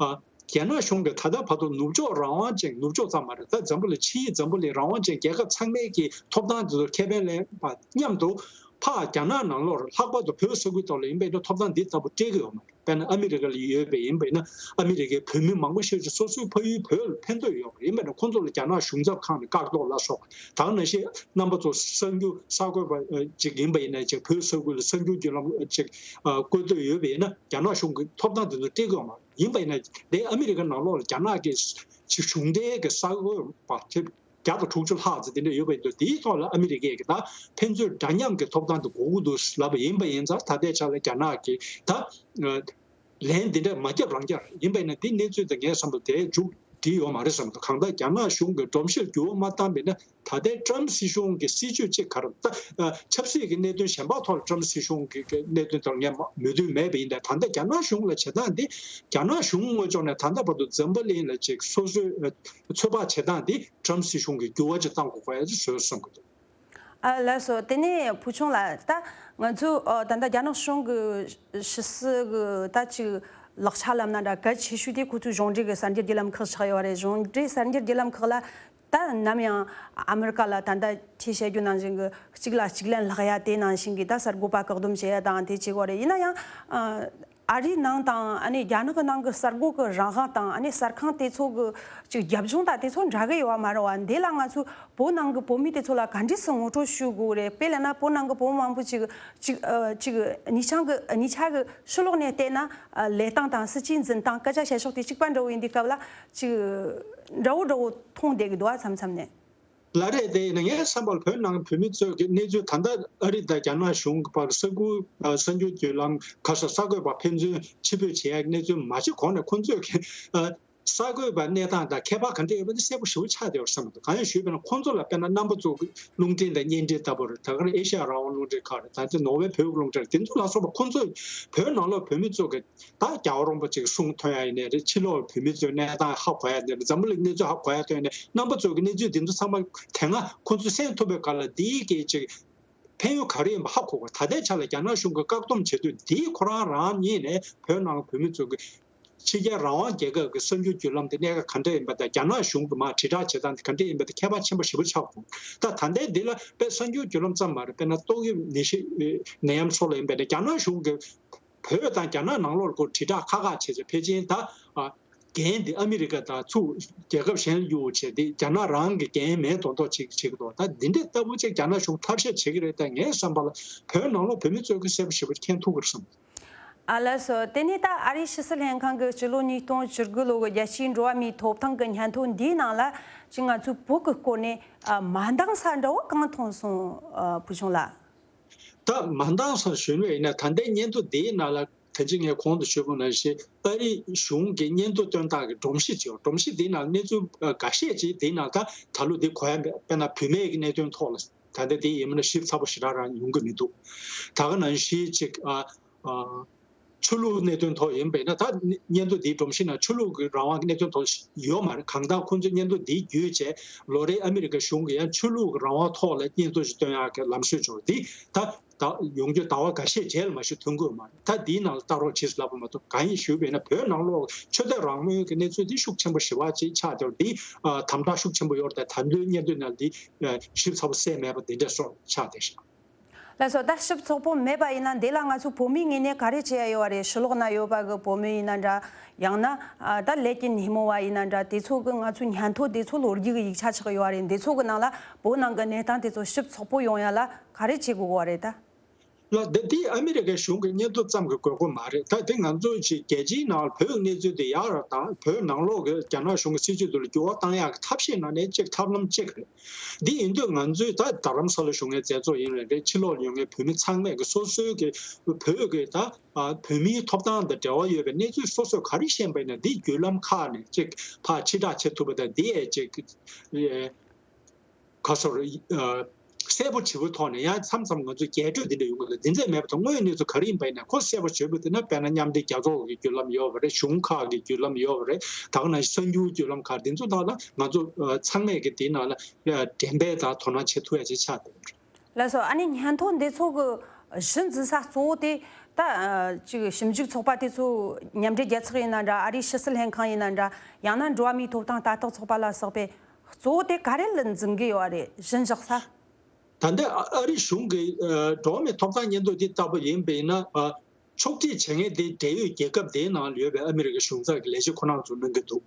ཨ། རྒྱ་ནག་གཞུང་གིས་ད་ལྟ་བར་དུ་ནུབ་ཕྱོགས་རང་དབང་ཅན། ནུབ་ཕྱོགས་ཙམ་མ་རེད། ད་འཛམ་བུ་གླིང་ཕྱིའི་འཛམ་བུ་གླིང་རང་དབང་ཅན་རྒྱལ་ཁབ་ཚང་མའི་གི་ཐོབ་ཐང་དེ་ཚོ་ཁེ་ཕན་ལེན་པ་མཉམ་དུ་ ཕར་རྒྱ་ནག་ནང་ལོགས་ལྷག་པར་དུ་བོད་ས་ཁུལ་ཐོག་ལ་ཡིན་པའི་ཐོབ་ཐང་འདི་ལྟ་བུ་སྤྲད་ཀྱི་ཡོད་མ་རེད། དཔེར་ན་ཨ་མི་རི་ཀ་ལ་ཡོད་པའི་ཡིན་པས་ན་ཨ་མི་རི་ཀའི་བོད་མི་མང་པོ་ཞིག་ཅིག་སོ་སོའི་ཕ་ཡུལ་བོད་ལ་ཕན་ཐོགས་ཡོད་པ་རེད། ཡིན་པས་ན་ཁོང་ཚོ་ལ་རྒྱ་ནག་གཞུང་ཚབ་ཁང་ནས་བཀག་སྡོམ་ལ་སོགས་པ་ད་ག་ནང་བཞིན་རྣམ་པ་ཚོ་གསར་འགྱུར་གསར་འགོད་པ་ཅིག་ཡིན་པ་ཡིན་ན་ཅིག་བོད་ས་ཁུལ་ལ་གསར་འགྱུར་བརྒྱུད་ལམ་ཅིག་བཀོད་འདོད་ཡོད་པ་ཡིན་ན་རྒྱ་ནག་གཞུང་གིས་ཐོབ་ཐང་དེ་ཚོ་སྤྲད་ཀྱི་ཡོད་མ་རེད། ཡིན་པ་ཡིན་ན་དེ་ཨ་མི་རི་ཀ་ནང་ལོགས་ལ་རྒྱ་ནག་གི་ཅིག་གཞུང་འབྲེལ་གྱི་གསར་འགོད་པ་ཅིག་བརྒྱ་དང་དྲུག་ཅུ་ལྷག་ཙམ་དེ་འདྲ་ཡོད་པ་ཡིན་དུས་དེའི་ཐོག་ལ་ཨ་མི་རི་ཀས་ཀྱི་ད་ཕན་ཚུན་འདྲ་མཉམ་གྱི་ཐོབ་ཐང་དུ་དགོས་ཀྱི་འདུག་ལབ་པ་ཡིན་པ་ཡིན་ཙང་ད་ལྟའི་ཆ་ལ་རྒྱ་ནག་གིས་ད་ལན་འདི་འདྲ་མ་བརྒྱབ་རང་རྒྱག་ཡིན་པ་ཡིན་ན་འདི་གནས་ཚུལ་དེ་ངས་བསམ་པ་དེ་མཇུག་སྒྲིལ་ཡོད་མ་རེད་བསམ་འདུག་གང་ལྟར་རྒྱ་ནག་གཞུང་གིས་སྒྲོམ་གཞིར་འགྱུར་བ་མ་བཏང་པ་ཡིན་ན་ད་ལྟའི་ཏྲམ་སྲིད་གཞུང་གི་སྲིད་ཇུས་གཅིག་ག་རེ་ད་ཆབ་སྲིད་ཀྱི་གནད་དོན་གཞན་པ་ཐོག་ལ་ཏྲམ་སྲིད་གཞུང་གི་གནད་དོན་དང་ངས་མོས་མཐུན་མེད་པ་ཡིན་ད་ད་ལྟ་རྒྱ་ནག་གཞུང་ལ་བྱེད་སྟངས་འདི་རྒྱ་ནག་གཞུང་དངོས་ཕྱོགས་ནས་ད་ལྟ་བར་དུ་འཛམ་བུ་གླིང་ལ་ཅིག་སོ་སོའི་ཚོད་དཔག་བྱེད་སྟངས་འདི་ཏྲམ་སྲིད་གཞུང་གིས་འགྱུར་བ་ཅིག་བཏང་དགོས་ཀྱི་ཡོད་ཅེས་བཟོས་བསམ་གྱི་འདུག་ཨ་ལགས་སོ། དེ་ནས་བུ་ཆུང་ལགས་ད་ང་ཚོས་ཨ་ད་ལྟ་རྒྱ་ནག་གཞུང་གི་ཕྱི་སྲིད་ཀྱི་ད་ཅིག་ལག་ཆ་ལབ་ན་འདྲ་གལ་ཆེ་ཤོས་དེ་ཁོ་ཚོའི་གཞུང་འབྲེལ་གྱི་གསར་འགྱུར་བརྒྱུད་ལམ་ཁག་ཆགས་ཡོད་རེད། གཞུང་འབྲེལ་གསར་འགྱུར་བརྒྱུད་ལམ་ཁག་ལ་ད་ནམ་ཡང་ཨ་མི་རི་ཀ་ལ་ད་ལྟ་ཁྱེད་བཤད་རྒྱུ་ནང་བཞིན་གྱི་གཅིག་ལ་གཅིག་ལན་ལྷག་ཡ་དེ་ནང་བཞིན་གྱི་ད་གསར་འགོད་པ་བཀག་སྡོམ་བྱེད་ཡ་དང་དེ་བྱེད་དགོས་རེད། ཡིན་ན་ཡང་ཨ་ཨ་རིའི་ནང་དང་ཨ་ནི་རྒྱ་ནག་གི་ནང་གི་གསར་འགོད་ཀྱི་རང་དབང་དང་ཨ་ནི་གསར་ཁང་དེ་ཚོ་གི་ཅིག་རྒྱབ་ལྗོངས་དང་དེ་ཚོ་འདྲ་གི་ཡོད་པ་མ་རེད་བ། འདི་ལ་ང་ཚོས་བོད་ནང་གི་བོད་མི་དེ་ཚོ་ལ་ག་འདྲས་སེ་ངོ་སྤྲོད་ཞུ་དགོས་རེད། དཔེ་ལབ་ན་བོད་ནང་གི་བོད་མི་མང་པོ་ཅིག་ཅིག་ཨ་ཅིག་གཉིས་ཆ་གི་གཉིས་ཆ་གི་ཕྱི་ལོགས་ནས་བལྟས་ན་ཨ་ལས་སྟངས་དང་སྲིད་ཇུས་འཛིན་སྟངས་སྐད་ཆ་བཤད་ཕྱོགས་དེ་གཅིག་པ་འདྲ་བོ་ཡིན་དུས་སྐབས་ལ་ཅིག་འདྲ་བོ་འདྲ་བོ་མཐོང་བསྡད་ཀྱི་འདུག་ཨ་མཚམས་མཚམས་ནས། ལགས་རེད། དེ་ཡིན་ན་ངའི་བསམ་པར་བོད་ནང་བོད་མི་ཚོས་ཀྱི་གནས་ཚུལ་ད་ལྟ་ཨ་རི་དང་རྒྱ་ནག་གཞུང་གི་བར་གསར་འགྱུར་གསར་འགྱུར་བརྒྱུད་ལམ་ག་ས་གསར་འགོད་པ་ཕན་ཚུན་ཕྱིར་འབུད་བྱེད་ཡག་གནས་ཚུལ་མ་བྱེད་གོང་ནས་ཁོང་ཚོས་ཀྱི་གསར་འགོད་པ་གནས་སྟངས་དང་ཁྱད་པར་ག་འདྲ་ཡོད་པ་དེ་གསལ་པོ་ཞེ་པོ་ཆགས་བསྡད་ཡོད་བསམ་གྱི་འདུག་གང་ཡིན་ཞུས་པ་ན་ཁོང་ཚོ་ལ་དཔེར་ན་རྣམ་པ་ཚོ་གི་རླུང་འཕྲིན་དང་བརྙན་འཕྲིན་ལྟ་བུ་རེད། ད་ག་རེ་ཨེ་ཤ་ཡ་རང་དབང་རླུང་འཕྲིན་ཁག་རེད། ད་ལྟ་ནོར་ཝེ་བོད་ཀྱི་རླུང་འཕྲིན་རེད། དེ་ཚོ་ལ་སོགས་པ་ཁོང་ཚོས་བོད་ནང་ལོགས་བོད་མི་ཚོ་གི་ད་རྒྱལ་བ་རིན་པོ་ཆེ་གི་གསུང་ཐོས་ཡ་ཡིན་ནའི་རེད། ཕྱི་ལོགས་བོད་མི་ཚོའི་གནས་སྟངས་ཧ་གོ་ཡ་ཡིན་ནའི་རེད། འཛམ་བུ་གླིང་གནས་ཚུལ་ཧ་གོ་ཡ་ཐོན་ནས་རྣམ་པ་ཚོ་གི་གནས་ཚུལ་འདི་ཚོ་ཚང་མ་དེ་སྔ་ཁོང་ཚོས་གསན་ཐུབ་པའི་སྒང་ལ་འདིའི་གི་ཅིག་ཕན་ཡོན་ག་རེ་ཡིན་པ་ཧ་གོ་དགོས། ད་ལྟའི་ཆ་ལ་རྒྱ་ནག་གཞུང་གིས་བཀག་སྡོམ་བྱེད་དུས་འདིའི་ཁོ་རང་རང་ཉིད་ནས་བོད་ནང་བོད་མི་ཚོ་གི་ཕྱི་རྒྱལ་རང་དབང་རྒྱལ་ཁབ་ཀྱི་གསར་འགྱུར་བརྒྱུད་ལམ་དེ་གནད་འགག་ག་འདྲ་ཡིན་པ་དང་རྒྱ་ནག་གཞུང་གི་མར་དྲིལ་བསྒྲགས་བྱེད་སྟངས་དེ་ག་འདྲ་ཡིན་པ་དེ་ཁྱད་པར་ཆེན་པོ་ཞེ་པོ་ཆགས་འདུག་ད་ད་ལྟའི་འདི་ལ་དཔེ་གསར་འགྱུར་བརྒྱུད་ལམ་ཙམ་མ་རེད། དཔེར་ན་ཏོག་དབྱིབས་ནད་གཞི་ནད་ཡམས་སོགས་ལ་ཡིན་པ་ཡིན་ན་རྒྱ་ནག་གཞུང་གིས་བོད་དང་རྒྱ་ནག་ནང་ལོགས་ལ་ཁོ་དྲིལ་བསྒྲགས་ཁག་ཁག་བྱས་བྱས་ཕལ་ཆེར་ད་ཨ་འགན་འདི་ཨ་མི་རི་ཀ་དང་ཚུར་རྒྱལ་ཁབ་གཞན་ལ་གཡུག་བྱས་ཏེ་རྒྱ་ནག་རང་གི་འགན་མེད་མདོག་མདོག་བྱེད་བྱེད་ཀྱི་འདུག་ད་འདི་འདྲའི་ལྟ་བུ་ཅིག་རྒྱ་ནག་གཞུང་ཐབས་ཤེས་བྱེད་ཀྱི་རེད། ད་ངའི་བསམ་པ་ལ་བོད་ནང་ལོགས་བོད་མི་ཚོས་ཀྱི་གསལ་པོ་ཞེ་པོ་མཁྱེན་ཐུབ་ཀྱི་རེད་བསམ། ཨ་ལགས་སོ། དེ་ནས་ད་ཨ་རིའི་ཕྱི་སྲིད་ལྷན་ཁང་གི་སྤྱི་ལོ་ཉིས་སྟོང་བཅུ་དགུ་ལོ་གི་རྒྱལ་སྤྱིའི་འགྲོ་བ་མིའི་ཐོབ་ཐང་གི་སྙན་ཐོ་འདིའི་ནང་ལ་ཅིག་ང་ཚོའི་བོད་ཀྱི་སྐོར་ནས་ཨ་མ་འདང་ས་འདྲ་བོ་གང་མཐོང་སོང་ཨ་བུ་ཆུང་ལགས། ད་མ་འདང་ས་ཞུས་པ་ཡིན་ན་ད་ལྟའི་སྙན་ཐོ་འདིའི་ནང་ལ་ད་ཅི་ངས་གོང་དུ་ཞུས་པ་ནང་བཞིན་ཨ་རིའི་གཞུང་གི་སྙན་ཐོ་བཏོན་སྟངས་ཀྱི་སྒྲོམ་གཞི་ཅིག་ཡོད། སྒྲོམ་གཞི་འདིའི་ནང་གནས་ཚུལ་ཨ་འགའ་ཤས་ཅིག་འདིའི་ནང་ད་ད་ལོ་འདི་གོ་ཡ་མེད། དཔེར་ན་བུད་མེད་ཀྱི་གནད་དོན་ཐོག་ལ་ད་ལྟ་འདི་ཡིན་མིན་ན་ཞིབ་ཚགས་པོ་ཞེ་དྲག་རང་ཡོང་གི་མི་འདུག་ད་ག་ནང་བཞིན་ཅིག་ཨ་ཨ་ཆོས་ལུགས་གནད་དོན་ཐོག་ཡིན་པས་ན་ད་སྙན་ཐོ་འདིའི་སྒྲོམ་གཞི་ནང་ཆོས་ལུགས་ཀྱི་རང་དབང་གི་གནད་དོན་ཐོག་ཡོད་མ་རེད། གང་ལྟར་ཁོང་ཚོས་སྙན་ཐོ་འདི་བརྒྱུད་བྱས་ལོ་རེའི་ཨ་མི་རི་ཀ་གཞུང་གིས་ཡང་ཆོས་ལུགས་ཀྱི་རང་དབང་ཐོག་ལ་སྙན་ཐོ་ཞིག་བཏོན་ཡག་གི་ལམ་སྲོལ་བྱུང་། འདི་ད་ད་ཡོང་རྒྱུ་ཟླ་བ་འགའ་ཤས་རྗེས་ལ་མ་གཞི་ཐོན་གྱི་ཡོད་མ་རེད། ད་འདིའི་ནང་ལ་ལྟ་རོགས་བྱེད་ཟེར་ལབ་པ་མ་གཏོགས་གང་ཡིན་ཞུས་པས་ན་བོད་ནང་ལོགས་ཆོས་དད་རང་མོས་ཀྱི་གནས་ཚུལ་འདི་ཤུགས་ཆེན་པོ་ཞེ་པོ་ཅིག་ཆགས་བསྡད་པ་འདི་དམ་དྲག་ཤུགས་ཆེན་པོ་ཡོད་རེད། ད་ད་དུང་སྙན་ཐོའི་ནང་འདི་ཞིབ་ཚགས་པོ་གསལ་མེད་པ་འདི་འདྲ་སོགས་ཆགས་བསྡད་ཤག་ལགས་སོ། ད་ཞིབ་ཚགས་པོ་མེད་པ་ཡིན་ན་འདི་ལ་ང་ཚོ་བོད་མིའི་ངོས་ནས་ག་རེ་བྱེད་ཡ་ཡོད་པ་རེད། ཕྱི་ལོགས་ན་ཡོད་པ་གི་བོད་མི་ཡིན་ན་འདྲ། ཡང་ན་ཨ་ད་ལས་ཀྱི་སྣེ་མོ་བ་ཡིན་ན་འདྲ། དེ་ཚོ་གི་ང་ཚོ་སྙན་ཐོ་དེ་ཚོ་ལོ་རྒྱུས་ཀྱི་ཡིག་ཆ་ཆགས་ཡོད་པ་རེད། འདི་ཚོ་གི་ནང་ལ་བོད་ནང་གི་གནས་སྟངས་དེ་ཚོ་ཞིབ་ཚགས་པོ་ཡོང་ཡ་ལ་ག་རེ་བྱེད་དགོས་པ་རེད་ད། ལགས་འདི་འདི་ཨ་མི་རི་ཀའི་གཞུང་གི་སྙན་ཐོ་ཙམ་གྱིས་དགོས་མཁོ་མ་རེད། ད་དེ་ང་ཚོ་ཅིག་རྒྱལ་སྤྱིའི་ནང་བོད་ཀྱི་གནས་ཚུལ་དེ་ཡག་རུ་དང་བོད་ནང་ལོགས་ཀྱི་རྒྱ་ནག་གཞུང་གི་སྲིད་བྱུས་དེ་ལ་འགྱུར་བ་བཏང་ཡག་གི་ཐབས་ཤེས་ནང་ནས་གཅིག་ཐབས་ལམ་གཅིག་རེད། འདི་ཡིན་དུས་ང་ཚོས་ད་རྡ་རམ་ས་ལ་བཞུགས་མཁན་མཛད་གཙོ་ཡིན་ནའི་རེད། ཕྱི་ལོགས་ལ་ཡོད་མཁན་བོད་མི་ཚང་མས་ཀྱི་སོ་སོའི་གི་བོད་ཀྱི་ད་ཨ་བོད་མིའི་ཐོབ་ཐང་དང་འབྲེལ་བ་ཡོད་པའི་གནས་ཚུལ་སོ་སོས་ག་རེ་ཤེས་པ་ཡིན་ན་འདི་བརྒྱུད་ལམ་ཁག་ནས་གཅིག་ཕར་ཕྱིར་བསྒྲགས་བྱེད་ཐུབ་པ་དང་འདི་ཡས་གཅིག་ཨ་ག་སོར་ཨ་གསལ་པོ་བྱེད་པའི་ཐོག་ནས་ཡང་མཚམས་མཚམས་ང་ཚོ་རྒྱས་སྤྲོས་འདི་འདྲ་ཡོང་གི་འདུག་འདི་འདྲ་མེད་པ་དང་དངོས་ཡོད་གནས་ཚུལ་ག་རེ་ཡིན་པ་ཡིན་ན་ཁོ་གསལ་པོ་བྱེད་དགོས། དེ་ན་དཔེར་ན་མཉམ་འབྲེལ་རྒྱལ་ཚོགས་ཀྱི་བརྒྱུད་ལམ་ཡོད་པ་རེད། གཞུང་ཁག་གི་བརྒྱུད་ལམ་ཡོད་པ་རེད། ད་ག་ནང་བཞིན་གསར་འགྱུར་བརྒྱུད་ལམ་ཁག་འདི་ཚོ་ནང་ལ་ང་ཚོ་ཨ་ཚང་མས་ཀྱི་དེའི་ནང་ལ་ཨ་འགྲེམས་སྤེལ་དང་དོ་སྣང་བྱེད་ཐུབ་ཡ་ཅིག་ཆགས་བསྡད་པ་རེད། ལགས་སོ། ཨ་ནི་སྙན་ཐོ་འདི་ཚོ་གི་གཞི་འཛིན་ས་གཙོ་བོ་དེ་ད་ཨ་ཅིག་ཞིབ་འཇུག་ཚོགས་པ་དེ་ཚོ་མཉམ་འབྲེལ་རྒྱལ་ཚོགས་ཡིན་ན་འདྲ། ཨ་རིའི་ཕྱི་སྲིད་ལྷན་ཁང་ཡིན་ན་འདྲ། ཡང་ན་འགྲོ་བ་མིའི་ཐོབ་ཐང་ལྟ་རྟོག་ཚོགས་པ་ལ་སོགས་པས་གཙོ་བོ་དེ་ག་རེ་ལ་འཛིན་གི་ཡོད་རེད། གཞི་འཇགས་ས། ད་ལྟ་ཨ་རི་གཞུང་གི་འགྲོ་བ་མིའི་ཐོབ་ཐང་སྙན་ཐོ་འདི་ལྟ་བུ་ཡིན་པས་ན། ཕྱོགས་སྒྲིག་བྱེད་མཁན་དེ་འབྲེལ་ཡོད་རྒྱལ་ཁབ་དེའི་ནང་ལ་ཡོད་པའི་ཨ་མི་རི་ཀའི་གཞུང་ཚབ་ཀྱི་ལས་བྱེད་ཁོ་རང་ཚོ་གནང་གི་འདུག་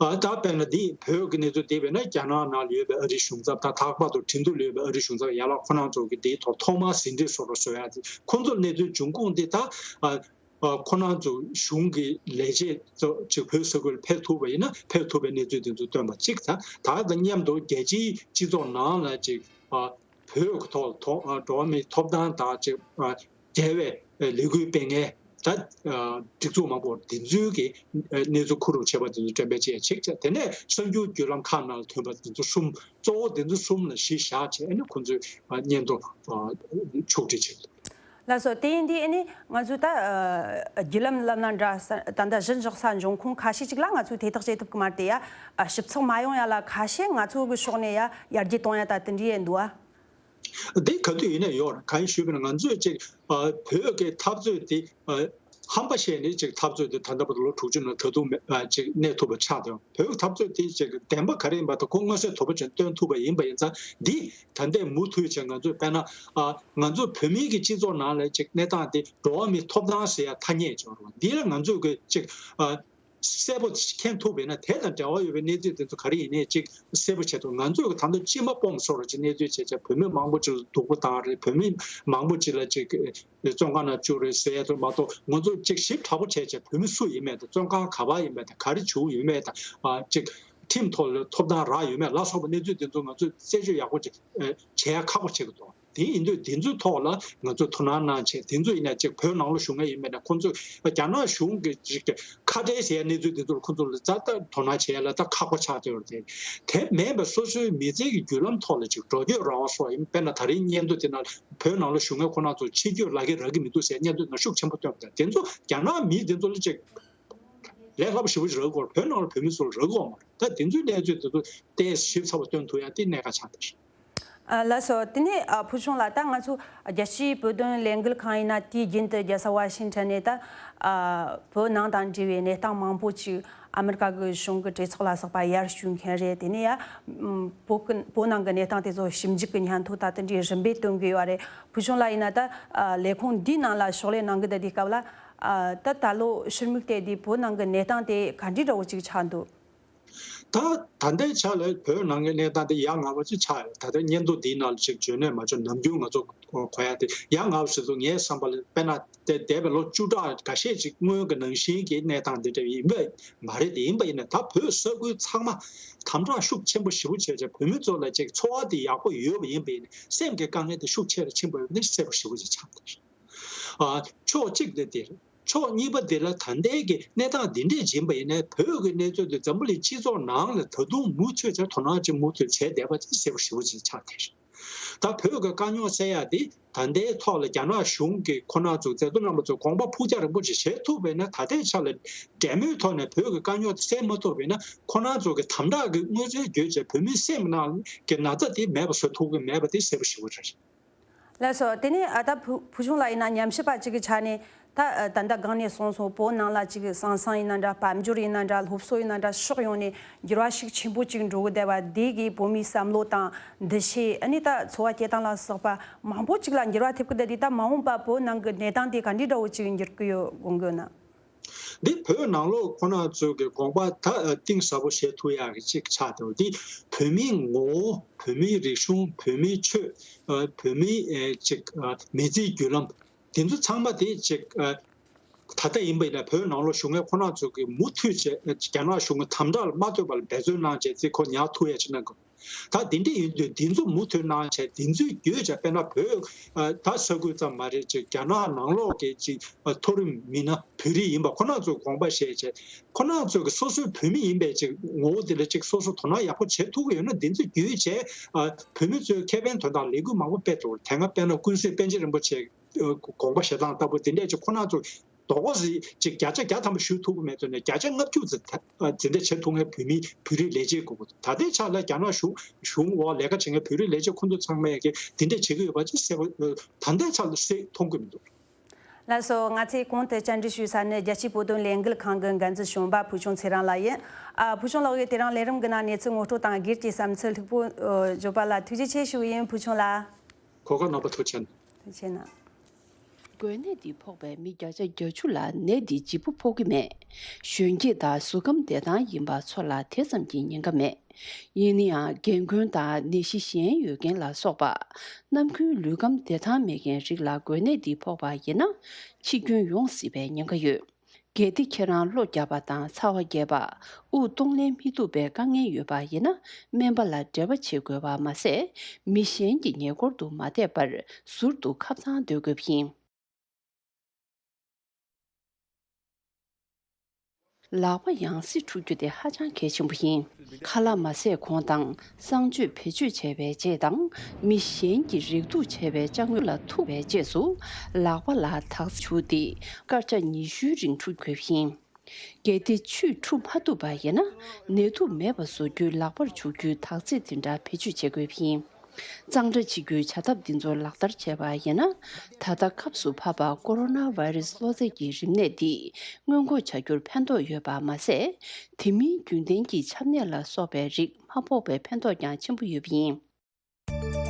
ཨ་ད་དཔེར་ན་འདི་བོད་ཀྱི་གནས་ཚུལ་དེ་བས་ན། རྒྱ་ནག་ནང་ལ་ཡོད་པའི་ཨ་རིའི་གཞུང་ཚབ་དང་། ལྷག་པར་དུ་ཁྲིན་ཏུའུ་ལ་ཡོད་པའི་ཨ་རིའི་གཞུང་ཚབ་ཡན་ལག་ཁོ་རང་ཚོ་གི་དེའི་ཐོག་ཐོག་མར་ཟིན་བྲིས་བཟོ་རོགས་ཟེར་ཡ་དེ། ཁོ་ཚོར་གནས་ཚུལ་འབྱུང་ཁུངས་དེ་ད་ཨ་ཨ་ཁོ་རང་ཚོ་གཞུང་གི་ལས་བྱེད་ཚོ་ཅིག་བོད་ས་ཁུལ་ཕེབས་ཐུབ་པ་ཡིན་ན། ཕེབས་ཐུབ་པའི་གནས་ཚུལ་དེ་ཚོ་སྟོན་པ་གཅིག་དང་། ད་དང་མཉམ་དུ་རྒྱལ་སྤྱིའི་སྤྱི་ཚོགས་ནང་ལ་ཅིག་ཨ་བོད་ཀྱི་ཐོག་ཐོག་ཨ་འགྲོ་བ་མིའི་ཐོབ་ཐང་དང་ཅིག་ཨ་འབྲེལ་བའི་ལས་འགུལ་སྤེལ་མཁན། ད་ཨ་སྒྲིག་འཛུགས་མང་པོ་དེ་ཚོའི་གི་གནས་ཚུལ་མཁོ་སྒྲུབ་བྱས་པ་དེ་ཚོ་འགྲེམས་སྤེལ་བྱས་ཅིག་བྱས། དེ་ནས་གསར་འགྱུར་བརྒྱུད་ལམ་ཁག་ནང་ལ་ཐོན་པ་དེ་ཚོ་གསུམ། གཙོ་བོ་དེ་ཚོ་གསུམ་ལ་གཞི་བཞག་བྱས། ཨ་ནི་ཁོང་ཚོས་ཨ་སྙན་ཐོ་ཨ་ཕྱོགས་སྒྲིག་བྱས་འདུག་ལགས་སོ། དེ་ཡིན་དུས་ཨ་ནི་ང་ཚོས་ད་ཨ་བརྒྱུད་ལམ་ལབ་ན་འདྲ། ས་ད་ལྟ་གཞི་འཇོག་ས་འབྱུང་ཁུངས་ཁ་ཤས་ཅིག་ལ་ང་ཚོས་དེ་དག་བྱེད་ཐུབ་ཀྱི་མ་རེད་དེ། ཡ་ཨ་ཞིབ་ཚགས་མ་ཡོང་ཡ་ལ་ཁ་ཤས་ང་ཚོ་གི་ཕྱོགས་ནས་ཡ་ཡར་རྒྱས་གཏོང་ཡ་ད་དེ་འདྲ་ཡིན་འདུག་ཨ། འདི་ག་དུས་ཡིན་ན་ཡོད་རེད། གང་ཡིན་ཞུས་པ་ན། ང་ཚོས་ཅིག་ཨ་བོད་ཀྱི་འཐབ་རྩོད་དེ་ཨ་ཧམ་པ་བཤད་ནས་ཅིག་འཐབ་རྩོད་དེ་ད་ལྟ་བར་དུ་ལོ་དྲུག་ཅུ་ནང་ད་དུང་མེད་ཨ་ཅིག་གནས་ཐུབ་པ་ཆགས་བསྡད་ཡོད། བོད་ཀྱི་འཐབ་རྩོད་དེ་ཅིག་བདེན་པ་ག་རེ་ཡིན་པ་དང་། ཁོ་མངོན་གསལ་དོད་པོ་ཅིག་སྟོན་ཐུབ་པ་ཡིན་པ་ཡིན་ཙང་། འདི་ད་ལྟའི་མུ་མཐུད་བྱས་ང་ཚོས་དཔེར་ན་ཨ་ང་ཚོ་བོད་མིའི་གི་སྤྱི་ཚོགས་ནང་ལ་ཅིག་གནས་སྟངས་དེ་འགྲོ་བ་མིའི་ཐོབ་ཐང་ཟེར་ཡ་ཐ་སྙད་ཅིག་ཡོད་རེད་བ། འདི་ལ་ང་ཚོས་གི་ཅིག་ཨ་གསལ་པོ་མཁྱེན་ཐུབ་པ་ཡིན་ན། དེ་དང་འབྲེལ་བ་ཡོད་པའི་གནས་ཚུལ་དེ་ཚོ་ག་རེ་ཡིན་ནའི་ཅིག་གསལ་པོ་བྱེད་ཐུབ། ང་ཚོས་ད་དུང་སྤྱི་མ་སྤོམ་བཟོ་འདྲ་ཅིག་གནས་ཚུལ་བྱས་བྱས་བོད་མི་མང་པོ་ཅིག་ལ་སྡུག་པོ་བཏང་རེད། བོད་མི་མང་པོ་ཅིག་ལ་ཅིག་བཙོན་ཁང་ནང་བཅུག་རེད་ཟེར་ཡ་དེ་མ་གཏོགས། ང་ཚོས་ཅིག་ཞིབ་ཕྲ་པོ་བྱས་བྱས་བོད་མི་སུ་ཡིན་མིན་དང་། བཙོན་ཁང་ག་པར་ཡིན་མིན་དང་། ག་རེ་བྱུང་ཡོད་མེད་དང་། ཨ་ཅིག་ཁྲིམས་ཐོག་ལ་ཐོབ་ཐང་རག་ཡོད་མེད་ལ་སོགས་པ་གནས་ཚུལ་དེ་ཚོ་ང་ཚོས་རྩད་གཅོད་ཡག་པོ་ཅིག་ཨ་བྱེད་ཡ་ཁག་པོ་ཆགས་ཀྱི་འདུག་དེ་ཡིན་དུས་དེ་ཚོའི་ཐོག་ལ་ང་ཚོས་དོ་སྣང་གནང་བྱས། དེ་ཚོ་ཡིན་ན་ཅིག་བོད་ནང་ལ་བཞུགས་མཁན་ཡིན་པས་ན། ཁོང་ཚོས་རྒྱ་ནག་གཞུང་གི་ཅིག་ཁ་བྲལ་ཟེར་ཡ་གནས་ཚུལ་དེ་ཚོར་ཁོང་ཚོ་ལ་ཛ་ད་དོ་སྣང་བྱེད་ཡ་ལ་ད་ཁག་པོ་ཆགས་བསྡད་ཡོད་རེད། དེ་མིན་པ་སོ་སོའི་མི་ཚེ་གི་བརྒྱུད་ལམ་ཐོག་ལ་ཅིག་འགྲོ་སྐྱོད་ར་བ་སོགས་ཡིན་པས་ན། ད་རིང་སྙན་ཐོ་དེ་ནང་བོད་ནང་ལ་བཞུགས་མཁན་ཁོ་རང་ཚོ་ཕྱིར་སྐྱོད་ལག་འཁྱེར་རག་གི་མི་འདུག་ཟེར་སྙན་ཐོ་ནང་ཤུགས་ཆེན་པོ་བཏོན་པ་དང་། དེ་ཚོ་རྒྱ་ནག་མི་དེ་ཚོ་ལ་ཅིག་ལས་སླ་པོ་ཞེ་པོ་ཅིག་རག་གི་ཡོད་རེད། བོད་ནང་ལ་བོད་མི་ཚོ་ལ་རག་གི་ཡོད་མ་རེད། ད་དེ་ཚོའི་གནས་ཚུལ་དེ་ཚོ་ཏོག་ཙམ་ཞིབ་ཚགས་པོ་སྟོན་ཐུབ་ཡ་དེ་གནད་འགག་ཆགས་བསྡད་རེད། ཨ་ལགས་སོ། དེ་ནས་ཨ་ཕུལ་བྱུང་ལགས། ད་ང་ཚོ་རྒྱལ་སྤྱིའི་བོད་དོན་ལས་འགུལ་ཁང་ཡིན་ན། དུས་རྒྱུན་དུ་རྒྱལ་ས་ཝ་ཤིང་ཊོན་ནས་ད་ཨ་བོད་ནང་དང་འབྲེལ་བའི་གནས་སྟངས་མང་པོ་ཅིག་ཨ་མི་རི་ཀ་གི་གཞུང་གི་གྲོས་ཚོགས་ལ་སོགས་པ་ཡར་ཞུ་མཁན་རེད། དེ་ནས་ཡ་ཨམ་བོད་ཀྱི་བོད་ནང་གི་གནས་སྟངས་དེ་ཚོ་ཞིབ་འཇུག་གི་སྙན་ཐོ་ད་དེ་འདྲའི་རིམ་པས་བཏོན་གི་ཡོད་རེད། ཕུལ་བྱུང་ལགས་ཡིན་ན་ད་ཨ་ལས་ཁུངས་འདིའི་ནང་ལ་ཕྱག་ལས་གནང་གི་བསྡད་དུས་སྐབས་ལ། ཨ་ད་ད་ལོ་ཕྱིར་མིག་བལྟས་དུས་བོད་ནང་གི་གནས་སྟངས་དེ་ག་འདྲའི་འདྲ་བོ་ཅིག་ཆགས་འདུག་ད་ད་ལྟའི་ཆ་ལ་བོད་ནང་གི་གནས་སྟངས་དེ་ཡ་ང་བ་ཅིག་ཆགས་ཡོད། ད་ལྟ་སྙན་ཐོ་འདིའི་ནང་ལ་ཅིག་འཇོན་ནུས་མ་བྱུང་། ནམ་རྒྱུན་ང་ཚོ་གོ་ཡ་དེ་ཡ་ང་བ་ཞིག་འདུག་ངའི་བསམ་པ་ལ། དཔེར་ན་དེ་འདས་པའི་ལོ་བཅུ་ཕྲག་འགའ་ཤས་ཅིག་སྔོན་གྱི་ནང་བཞིན་གྱི་གནས་སྟངས་འདི་འདྲ་ཡིན་པ་མ་རེད་དེ། ཡིན་པ་ཡིན་ན་ད་བོད་ས་ཁུལ་ཚང་མ་དམ་དྲག་ཤུགས་ཆེན་པོ་ཞེ་པོ་བྱས་བྱས་བོད་མི་ཚོ་ལ་ཅིག་འཚོ་བ་དེ་ཡག་པོ་ཡོད་པ་ཡིན་པ་ཡིན་ན། སེམས་ཀྱི་དཀའ་ངལ་དེ་ཤུགས་ཆེ་རུ་ཕྱིན་པ་ཡིན་ན་གསལ་པོ་ཞེ་པོ་ཅིག་ཆགས་འདུག་ཨ་ཕྱོགས་གཅིག་དེ་དེ་རེད། ཕྱོགས་གཉིས་པ་དེ་ལ་ད་ལྟའི་གི་གནས་སྟངས་འདི་འདྲས་ཡིན་པ་ཡིན་ན། བོད་ཀྱི་གནས་ཚུལ་དེ་འཛམ་བུ་གླིང་སྤྱི་ཚོགས་ནང་ལ་ད་དུང་མུ་མཐུད་ཀྱི་དོ་སྣང་ཅིག་མུ་མཐུད་བྱས་བསྡད་པ་དེ་གསལ་པོ་ཞེ་པོ་ཅིག་ཆགས་བསྡད་རེད། ད་བོད་ཀྱི་དཀའ་རྙོག་སེལ་ཡ་དེ་ད་ལྟའི་ཐོག་ལ་རྒྱ་ནག་གཞུང་གིས་ཁོ་རང་ཚོ་མཛད་གཙོ་རྣམ་པ་ཚོ་དགོངས་པ་ཕུགས་རྒྱང་རིང་པོ་ཅིག་བཞེས་ཐུབ་པ་ཡིན་ན། ད་ལྟའི་ཆ་ལ་འབྲེལ་མོལ་ཐོག་ནས་བོད་ཀྱི་དཀའ་རྙོག་དེ་སེལ་མ་ཐུབ་པ་ཡིན་ན། ཁོ་རང་ཚོ་གི་དམ་དྲག་གི་མངོན་ཚུལ་བརྗོད་བྱས་བོད་མིའི་སེམས་ནང་གི་ན་ཚ་དེ་མེད་པ་བཟོ་ཐུབ་ཀྱི་མེད་པ་དེ་གསལ་པོ་ཞེ་པོ་རེད། ལགས་སོ། དེ་ནས་ཨ་ད་ཕུ་ཕུལ་བྱུང་ལགས་ཡིན་ན་ཉམས་ཞིབ་པ་གཅིག་གི་ཆ་ནས། ད་ཨ་ད་ལྟ་སྒང་ནས་གསུངས་སོང་། བོད་ནང་ལ་གཅིག་ཟང་ཟིང་ཡིན་ན་འདྲ། དཔལ་འབྱོར་ཡིན་ན་འདྲ། སློབ་གསོ་ཡིན་ན་འདྲ། ཕྱོགས་ཡོངས་ནས་འགྱུར་བ་ཤུགས་ཆེན་པོ་གཅིག་འགྲོ་གི་བསྡད་པ་དེ་གིས་བོད་མིའི་བསམ་བློ་དང་འདུ་ཤེས། ཨ་ནི་ད་འཚོ་བ་སྐྱེལ་སྟངས་ལ་སོགས་པ་མང་པོ་གཅིག་ལ་འགྱུར་བ་ཐེབས་ཀྱི་བསྡད་དུས། ད་མ་འོངས་པ་བོད་ནང་གི་གནས་སྟངས་དེ་ག་འདྲའི་འདྲ་བོ་གཅིག་འགྱུར་གི་ཡོད་དགོངས་ཀྱི་ཡོད་ན། འདི་བོད་ནང་ལོགས་ཁོ་རང་ཚོ་གི་དགོངས་པ་ད་གཏིང་ཟབ་པོ་བཞེས་ཐུབ་ཡག་གི་གཅིག་ཆགས་འདུག་འདི་བོད་མིའི་ངོ་བོ། བོད་མིའི་རིག་གཞུང་། བོད་མིའི་ཆོས། ཨ་བོད་མིའི་ཨེ་ཅིག་ཨ་མི་ཚེའི་བརྒྱུད་ལམ། དེ་ཚོ་ཚང་མ་དེ་ཅིག་ཨ་ད་ལྟ་ཡིན་པ་ཡིན་ན་བོད་ནང་ལོགས་བཞུགས་མཁན་ཁོ་རང་ཚོ་གི་མུ་མཐུད་བྱས་རྒྱ་ནག་གཞུང་གི་དམ་དྲག་ལ་མ་ལྟོས་པར་འབད་བརྩོན་གནང་བྱས་ཚེ་ཁོ་ཉར་ཐུབ་ཡ་ཅིག་གནང་དགོས། ད་དེ་འདྲ་ཡིན་དུས་འདི་ཚོ་མུ་མཐུད་གནང་བྱས། འདི་ཚོའི་བརྒྱུད་བྱས་དཔེར་ན་བོད་ཨ་ད་ས་ཁུལ་ཙམ་མ་རེད། ཅིག་རྒྱ་ནག་ནང་ལོགས་ཀྱི་ཅིག་ཨ་མཐོ་རིམ་མི་སྣ་བོད་རིགས་ཡིན་པ་ཁོ་རང་ཚོ་དགོངས་པ་བཞེས་བྱས། ཁོ་རང་ཚོ་གི་སོ་སོའི་བོད་མི་ཡིན་པའི་ཅིག་ངོ་བོ་དེ་ལ་ཅིག་སོ་སོ་དོ་སྣང་ཡག་པོ་བྱེད་ཐུབ་ཀྱི་ཡོད་ན། འདི་ཚོ་བརྒྱུད་བྱས་ཨ་བོད་མི་ཚོའི་ཁེ་ཕན་དོན་དག་ལས་འགུལ་མང་པོ་སྤེལ་ཐུབ། དེ་སྔ་དཔེར་ན་ཀུན་གཟིགས་པཎ་ཆེན་རིན་པོ་ཆེ་དགོངས་པ་བཞེས་སྟངས་ལྟ་བུ་དེ་འདྲས་ཅིག་ཁོ་རང་ཚོ་རྡོག་རྡོག་ཅིག་བརྒྱ་ཆ་བརྒྱ་ཐམ་པ་ཞུ་ཐུབ་ཀྱི་མེད་དུས་ནས། བརྒྱ་ཆ་ལྔ་བཅུ་ཙམ་ད་འཛིན་གྲྭ་བྱེད་ཐུབ་མཁན་བོད་མི་བོད་རིགས་ལས་བྱེད་དགོས་པ་དང་། ད་ལྟའི་ཆ་ལ་རྒྱ་ནག་གཞུང་གཞུང་འོག་ལས་ཀ་བྱེད་མཁན་བོད་རིགས་ལས་བྱེད་ཁོང་ཚོ་ཚང་མས་ཀྱི་དེ་འདྲས་བྱེད་ཀྱི་ཡོད་པ་ཅིག་གསལ་པོ་ད་ལྟའི་ཆ་ལ་གསལ་མཐོང་གི་མི་འདུག་ལགས་སོ། ང་ཚོས་གོང་དུ་བཅར་འདྲི་ཞུས་ས་ནི་རྒྱལ་སྤྱིའི་བོད་དོན་ལས་འགུལ་ཁང་གི་འགན་འཛིན་གཞོན་པ་ཕུལ་བྱུང་ཚེ་རིང་ལགས་ཡིན། ཨ་ཕུལ་བྱུང་ལགས་ཀྱིས་དེ་རིང་ལས་རིམ་གྱི་ནང་གནས་ཚུལ་ངོ་སྤྲོད་དང་སྒེར་གྱི་བསམ་ཚུལ་ལྷུག་པོ་ཨ་བརྗོད་པ་ལ་ཐུགས་རྗེ་ཆེ་ཞུ་གི་ཡིན། ཕུལ་བྱུང་ལགས། གོ་སྐབས་གནང་བར་ཐུགས་རྗེ་ཆེ། ཐུགས་རྗེ་ཆེ་གནང་། འགོས་ནད་འདི་ཕོག་པའི་མི་བརྒྱ་ཆ་བརྒྱད་ཅུ་ལ་ནད་འདི་ལྗིད་པོ་ཕོག་གི་མེད། གཞོན་སྐྱེས་དང་གཟུགས་ཁམས་བདེ་ཐང་ཡིན་པ་ཚོ་ལ་དེ་ཙམ་གྱི་ཉེན་ཁ་མེད། ཡིན་ན་ཡང་རྒན་རྒོན་དང་ནད་གཞི་གཞན་ཡོད་མཁན་ལ་སོགས་པ། ནམ་རྒྱུན་ལུས་ཁམས་བདེ་ཐང་མེད་མཁན་རིགས་ལ་འགོས་ནད་འདི་ཕོག་པ་ཡིན་ན། འཆི་སྐྱོན་ཡོང་སྲིད་པའི་ཉེན་ཁ་ཡོད། གལ་ཏེ་ཁྱེད་རང་གློ་བརྒྱབ་པ་དང་ཚ་བ་རྒྱས་པ། དབུགས་གཏོང་ལེན་མི་ཐུབ་པའི་དཀའ་ངལ་ཡོད་པ་ཡིན་ན། སྨན་པ་ལ་འབྲེལ་བ་བྱེད་དགོས་པ་མ་ཟད། མི་གཞན་གྱི་ཉེ་འཁོར་དུ་མ་བསྡད་པར་ཟུར་དུ་ཁབ་ཚང་སྡོད་དགོས་པ་ཡིན། ལག་པ་ཡང་སེ་འཁྲུ་རྒྱུ་དེ་ཧ་ཅང་གལ་ཆེན་པོ་ཡིན། ཁ་ལག་མ་ཟས་གོང་དང་གསང་སྤྱོད་བེད་སྤྱོད་བྱས་པའི་རྗེས་དང་། མི་གཞན་གྱིས་རེག་དུག་བྱས་པའི་ཅ་དངོས་ལ་ཐུག་པའི་རྗེས་སུ། ལག་པ་ལ་དག་ཚིགས་བྱུགས་ཏེ་སྐར་ཆ་ཉི་ཤུའི་རིང་འཁྲུ་དགོས་པ་ཡིན། གལ་ཏེ་ཆུས་འཁྲུ་མ་ཐུབ་པ་ཡིན་ན། ནད་དུག་མེད་པ་བཟོ་རྒྱུའི་ལག་པར་བྱུག་རྒྱུའི་དག་ཚིགས་དེ་འདྲ་བེད་སྤྱོད་བྱེད་དགོས་པ་ཡིན། གཙང་སྦྲ་བྱེད་རྒྱུའི་བྱ་ཐབས་འདི་ཚོ་ལག་བསྟར་བྱས་པ་ཡིན་ན། ད་ལྟ་སྐབས་སུ་བབས་པ་ཀོ་རོ་ན་བྷའི་རེ་སི་གློ་ཚད་ཀྱི་རིམས་ནད་འདི་སྔོན་འགོག་བྱ་རྒྱུར་ཕན་ཐོགས་ཡོད་པ་མ་ཟད། དེ་མིན་རྒྱུན་ལྡན་གྱི་ཆམ་ནད་ལ་སོགས་པའི་རིགས་མ་ཕོག་པའི་ཕན་ཐོགས་ཀྱང་ཆེན་པོ་ཡོད་པ་ཡིན།